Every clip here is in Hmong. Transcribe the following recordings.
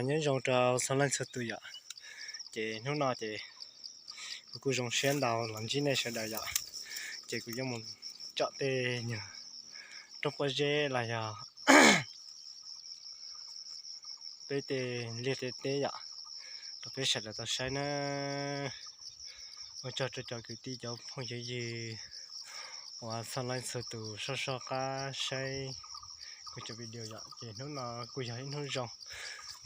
Nyob zoo rau txhua leej txhua tus yom. Ces hnub no ces kuv kuj zoo siab ntau los ntsib nej sawv daws yom. Ces kuv yuav mus tsom tej nyuag roob pob zeb los yog peb tej liaj tej teb yom, rau peb sawv daws tau saib na. Ua tsaug rau cov kwv tij cov phooj ywg uas txhua leej txhua tus soj soj qab saib kuv cov video yom. Ces hnub no kuj yog ib hnub zoo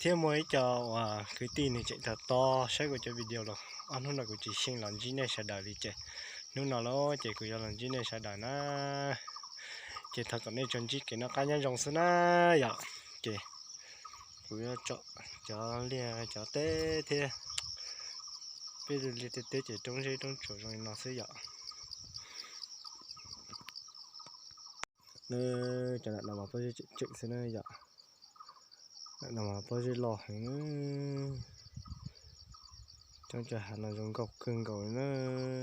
thiab muaj ib co uas kwv tij nws tseem tos tos saib kuv cov video los ob hnub no kuv tsis xyeej los ntsib nej sawv daws li ces hnub no los ces kuv yuav los ntsib nej sawv daws na. Ces thov kom nej tsuas ntsib kev noj qab nyob zoo xwb na yom. Ces kuv yuav tsom cov liaj cov teb thiab peb liaj tej teb ces roob zeb roob tsuas zoo li no xwb yom. Cov ntawm no mas pob zeb tseem tseem xwb na yom. Ntawm no mas pob zeb loj heev. Coob cov hav no zoo nkauj kawg nkaus li na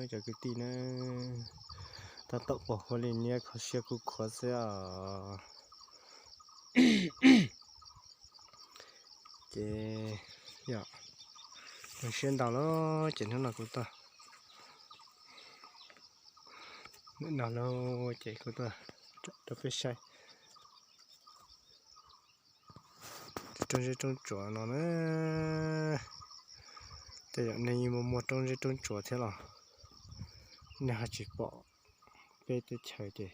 cov kwv tij na. Tab tom pom huab li niab kho siab kuj khuav xwb os. Ces yog zoo siab ntau lawm ces hnub no kuv tuaj, hnub no lawm ces kuv tuaj rau peb saib roob zeb roob tsuas no na. Tej zaum nej yeej muaj muaj roob zeb roob tsuas thiab los nej ho tsis pom peb teb chaws ces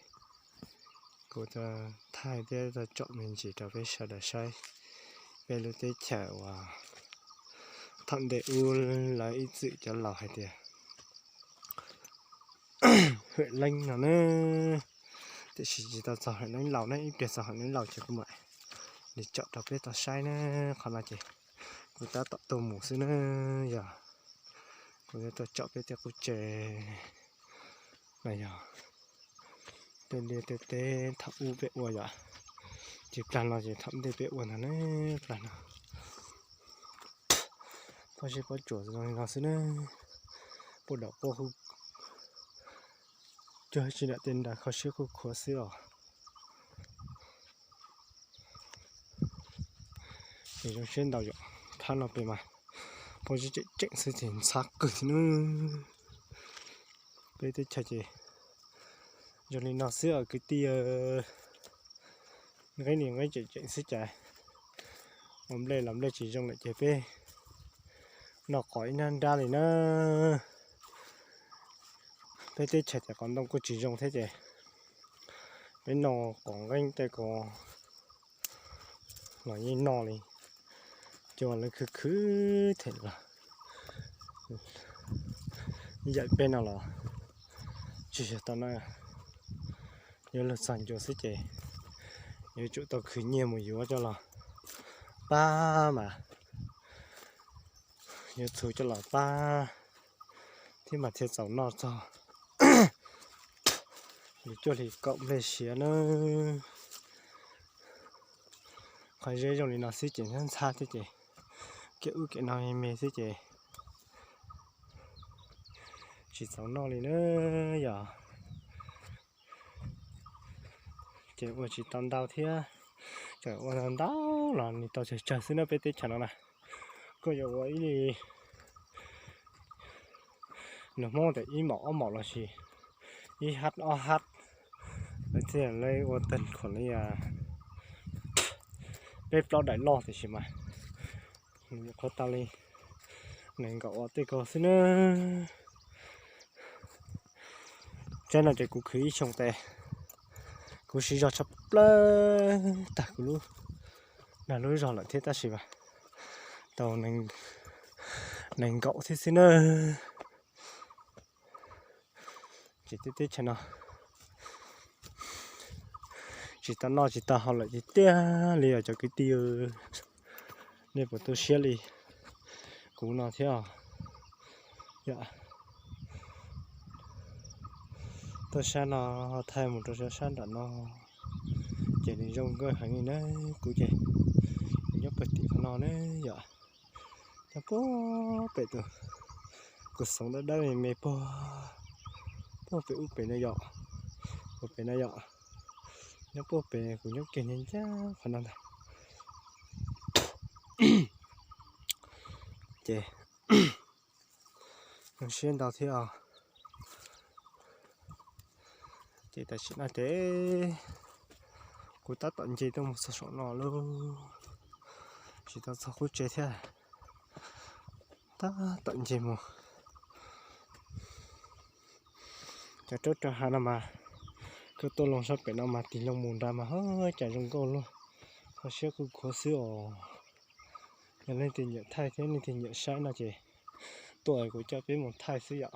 kuv tau thaij thiab tau tsom me ntsis rau peb sawv daws saib peb lub teb chaws uas thaum ntej ub lawv ib txwm cov laus hais tias Hwm Leeb no na. Tiam sis tsis tau txog Hwm Leeb laus ne, ib pliag txog Hwm Leeb laus ces kuv mam li tsom rau peb tau saib na. Qhov no ces kuv tab tom tuaj mus xwb na. Yog kuv yuav tuaj tsom peb tej qub tsev los yog tej liaj tej teb thaum ub peb ua yom. Ces plag no ces thaum ntej peb ua ntag na. Plag no pob zeb pob tsuas zoo li no xwb na. Puag dom quaj hu cuag tsis nram tej nra kho siab kuj khuav xwb os. Ces zoo siab ntau yom. Thab no pem mas pob zeb tseem tseem xwb ces ntxhab kawg thiab na. Peb teb chaws ces zoo li no xwb os kwv tij. Nqeeb li nqeeb tseem tseem xwb cas ua nplej los nplej tsis zoo lawm ces peb noj qos ib nrab nrab li na. Peb teb chaws ces qos ntoo kuj tsis zoo thiab ces peb noj qos nqeeb tej ko los yeej noj li, cua lawv khwv khwv them los yaim peb no los tsis yog tau na. Yuav luag txog ncua xwb ces yuav tsum tau khwv nyiaj mus yuav coj los pab mas, yuav txhuv coj los pab thiab mas thiaj txaus noj txog li cuaj hli kaum nplej siav na. Qhov zeb zoo li no xwb ces ntxhab ntxhab thiab ces kev ub kev no me me xwb ces tsis txaus noj li na yom. Ces ua tsis tau ntau thiab, tseem ua ntau ntau los nws tau tsawg tsawg xwb na peb teb chaws no na. Koj yuav ua ib li nws Hmoob tias ib maum ob maum los sis ib hab ob hab, lawv thiaj li ua tag khuam li peb plaub daim loj tiam sis mas nws nyuam qhuav tau li nees nkaum tej ko xwb na. Tsaib no ces kuv khwv ib xyoo tes, kuv siv zog tshaj plaws tag kuv lub, nag lub zog lawm thiab tab sis mas tau nees nkaum thiab xwb na. Ces tej teb chaws no tsis tau noj tsis tau haus lawm tiag tiag li os cov kwv tij. Nej puas tu siab li kuv no thiab os? Yom, tuaj sab no thaij mus rau sab sab nram no ces nws zoo nkauj heev li na. Kuv ces nyob puag tim qhov no na yom, nyob puag pem tus kuv xoov dawb dawb me me puag, puag pem ub pem no yom, puag pem no yom, nyob puag pem kuv nyob kiag ncaj ncaj qhov no ntag. ces zoo siab ntau thiab os. Ces tam sim no ces kuv tab tom nce tuaj mus txog saum no lauj, tsis tau txog qub tsev thiab, tab tom nce mus. Cov roob rau hav no mas, koj tuaj loo sab pem no mas tig loo mus nrad mas ho cas zoo nkauj luaj, kho siab khuv khuav xwb os. Yog leej twg nyiam thaij thiab leej twg nyiam saib no ces tuaj kuv coj peb mus thaij xwb yom.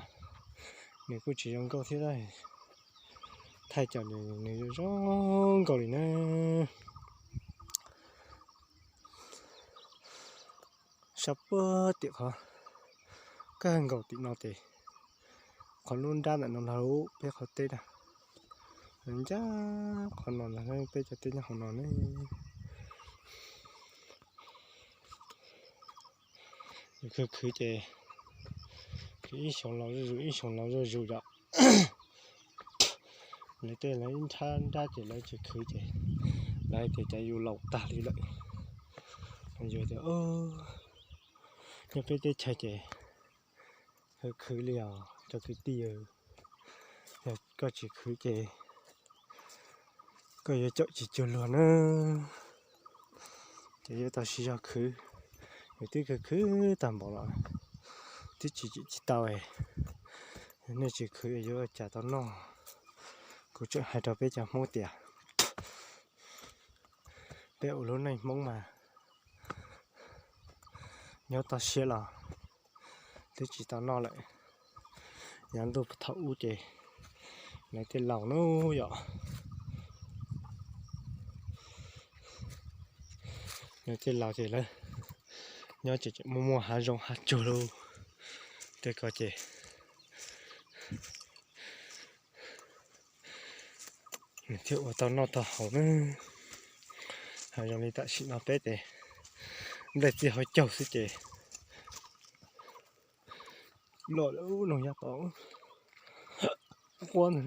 Nws kuj tsis zoo nkauj thiab, thaij cov nws zoo zoo nkauj li na. Sab puag tim qhov kawg nkaus tim no ces qhov lub nrab ntawm no ntag peb qhov teb na, ncaj qhov no ntag peb cov teb nyob hauv no ne. Khwv khwv ces khwv ib xyoos los zuj zus ib xyoos los zuj zus yom. Lawv tej lawv ib nrab nrab ces lawv tsis khwv ces lawv tias cas yus laus tag li lawm. Yus tias nyob peb teb chaws ces khwv khwv li os cov kwv tij, yog koj tsis khwv ces koj yuav caum tsis cuag luag na. Ces yuav tau siv zog khwv, yus twb khwv khwv tag npaum los twb tsis tsis tau. Nej tsis khwv yuav ua cas tau noj. Kuv tseem hais rau peb cov Hmoob tias peb ua lub neej Hmoob mas nyob toj siab los twb tsis tau noj lawm. Yav ntuj thaum ub ces lawv tej laus no yom, lawv tej laus ces lawv nyob ces muaj muaj hav zoov hav tsuag lawm tej ko ces nws thiaj ua tau noj tau haus na. Hav zoov li tam sim no peb ces nplej txij hauv caug xwb ces loj lawm, noog yav tod quab ntag.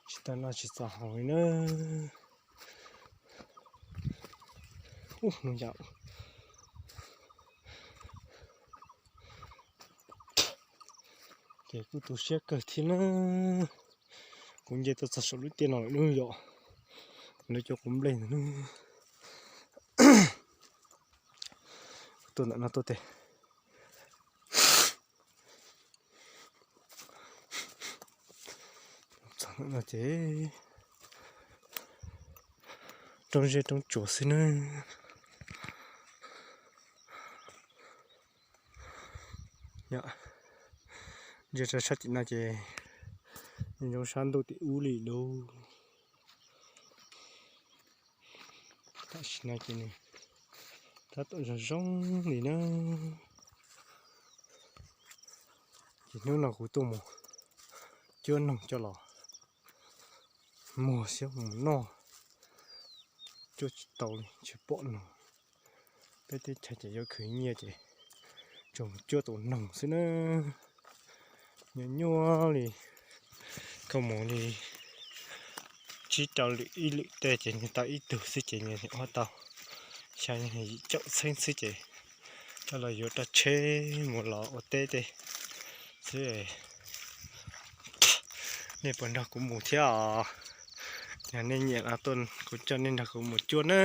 Tsis tau noj tsis txaus haus li na. Ub, noog yav ces kuj tu siab kawg thiab na. Kuv nce tuaj txog saum lub tiaj no lawm na yom, lawv cov quav nplej ntawd na. Tuaj ntawm no tuaj tes. Txog ntawm no ces roob zeb roob tsuas xwb na. Ntsia rau sab tim no ces zoo sab ntuj tim ub li lauj. Tam sim no ces nws tab tom zoo zoo li na. Ces hnub no kuv tuaj mus cuab noog coj los muag xyoob mus noj, cuab tsis tau li tsis pom noog. Peb teb chaws ces yuav khwv nyiaj ces tsuas mus cuab tus noog xwb na. Nyuaj nyuaj li, koj mus li tsib rau lwm ib lwm tej ces nws tau ib tug xwb ces nws ob tau, xya yim caum txheeb xwb ces coj los yuav rau tsheb mus los ua teb tej xwb. Nej puas nrog kuv mus thiab os? Yog nej nyiam los tuaj kuv coj nej nrog kuv mus cuab na.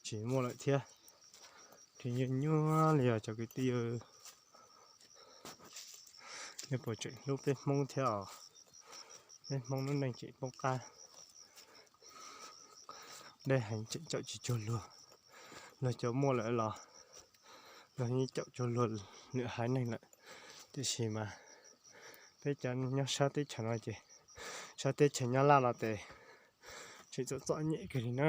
Tsis muaj lawm thiab, tsis nyuaj nyuaj li os cov kwv tij. Nej puas tseem hlub peb Hmoob thiab os? Peb Hmoob lub neej tseem poob qab, dej heev tseem caum tsis cuag luag. Luag cov muaj lawm los luag yeej caum cuag luag lwm haiv neeg lawm, tiam sis mas peb cov nyob sab teb chaws no ces, sab teb chaws Nyab Laj no ces tseem txom txom nyem kawg li na.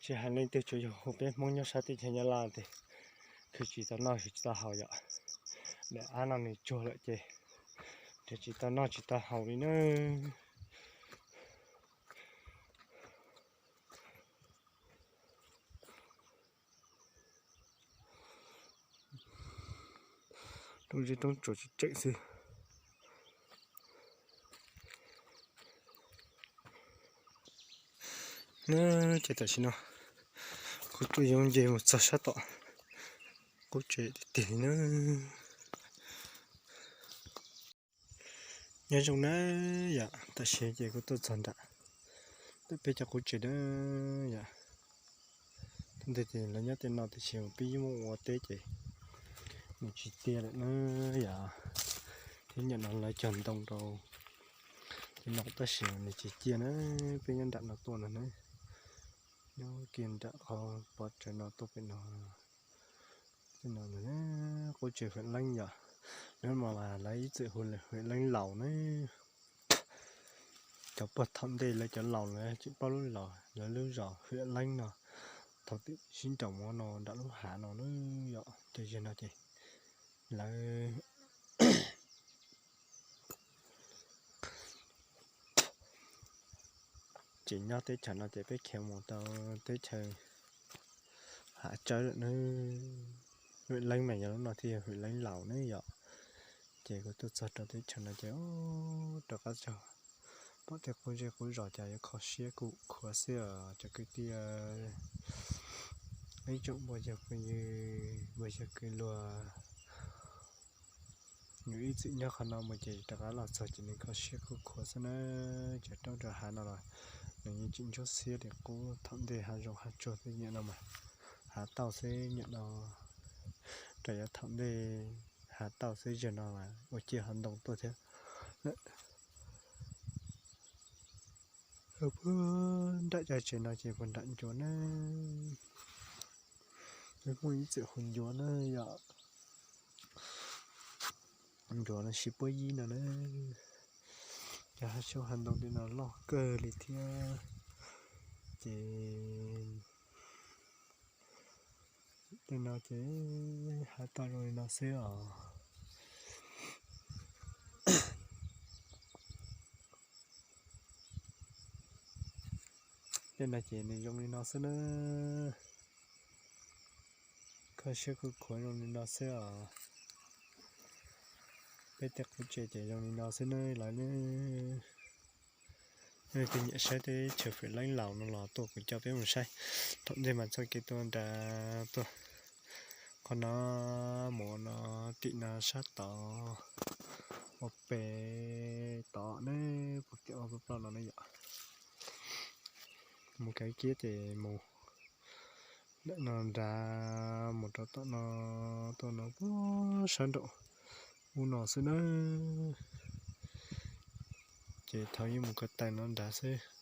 Tsis hais leej twg tsuas yog hu peb Hmoob nyob sab teb chaws Nyab Laj ces khwv tsis tau noj khwv tsis tau haus yom. Daim av no nws tsuag lawm ces nrhiav tsis tau noj tsis tau haus li na. Roob zeb roob tsuas tseem tseem xwb. Na, ces tam sim no kuv tuaj yoov nce mus txog sab tom qub tsev tiag tiag li na. Nyob zoo na yom, tam sim ces kuv tuaj txog nram peb cov qub tsev na yom. Thaum ntej ces lawv nyob tej no tiam sis peb yeej muaj ua teb ces nws tsis tiaj lawm na yom. Thiab nyob no lawv cog ntoo rau ces no tab sis nws tsis ciaj na. Peb nyob nram no tuaj no na, nyob kiag nram qhov pov tseg no tuaj pem no. Tej no qub tsev Huam Leeb yom, nyob no mas lawv ib txwm hu Huam Leeb laus na. Cov pog thaum ntej lawv cov laus lawv tseem paub lub los lawv lub zos Huam Leeb no, thaum twb sib nraus mus no nram lub hav no na yom. Ces zaum no ces lawv ces nyob teb chaws no ces peb khiav mus tau teb chaws Hav Tsawb lawm na. Huam Leeb mas yog lub no thiaj yog Huam Leeb laus na yom. Ces kuv tuaj txog rau teb chaws no ces rov qab txog pom tej qub zej qub zos cas yuav kho siab kuj khuav xwb os cov kwv tij. Ib tsoom phooj ywg, phooj ywg kwv luag, yus ib txwm nyob qhov no mus ces rov qab los txog ces nws kho siab kuj khuav xwb na. Cov roob cov hav no los nws yeej tsis ntsuab xiab li qub thaum ntej hav zoov hav tsuag tej nyiam no mas hav tauj xwb nyiam no. Rau yav thaum ntej hav tauj xwb, zaum no mas ua ciaj hav ntoo tuaj thiab. Puag nram cov tsev no ces puag nram ncuav na. Muaj ib txwm hu ncuav na yom. Ncuav no sib puab yib no na. Cov hav xyoob hav ntoo tej no loj kawg li thiab. Ces tej no ces hav tauj zoo li no xwb os. Tej no ces nws zoo li no xwb na. Kho siab kuj khuav zoo li no xwb os. Peb tej qub tsev ces zoo li no xwb na lawv. Leej twg nyiam saib teb chaws Huam Leeb laus no los tuaj kuv coj peb mus saib. Thaum ntej mas txoj kev tuaj nram tuaj qhov no mus no tim no sab tod ua pem tod ne, puag tim ua pem ploj no ne yom. Mus kev kiab ces mus ntawm no nrad mus rau tom no, tuaj no puag sab nraum ub no xwb na. Ces thaum yeej mus ko taw no nrad xwb.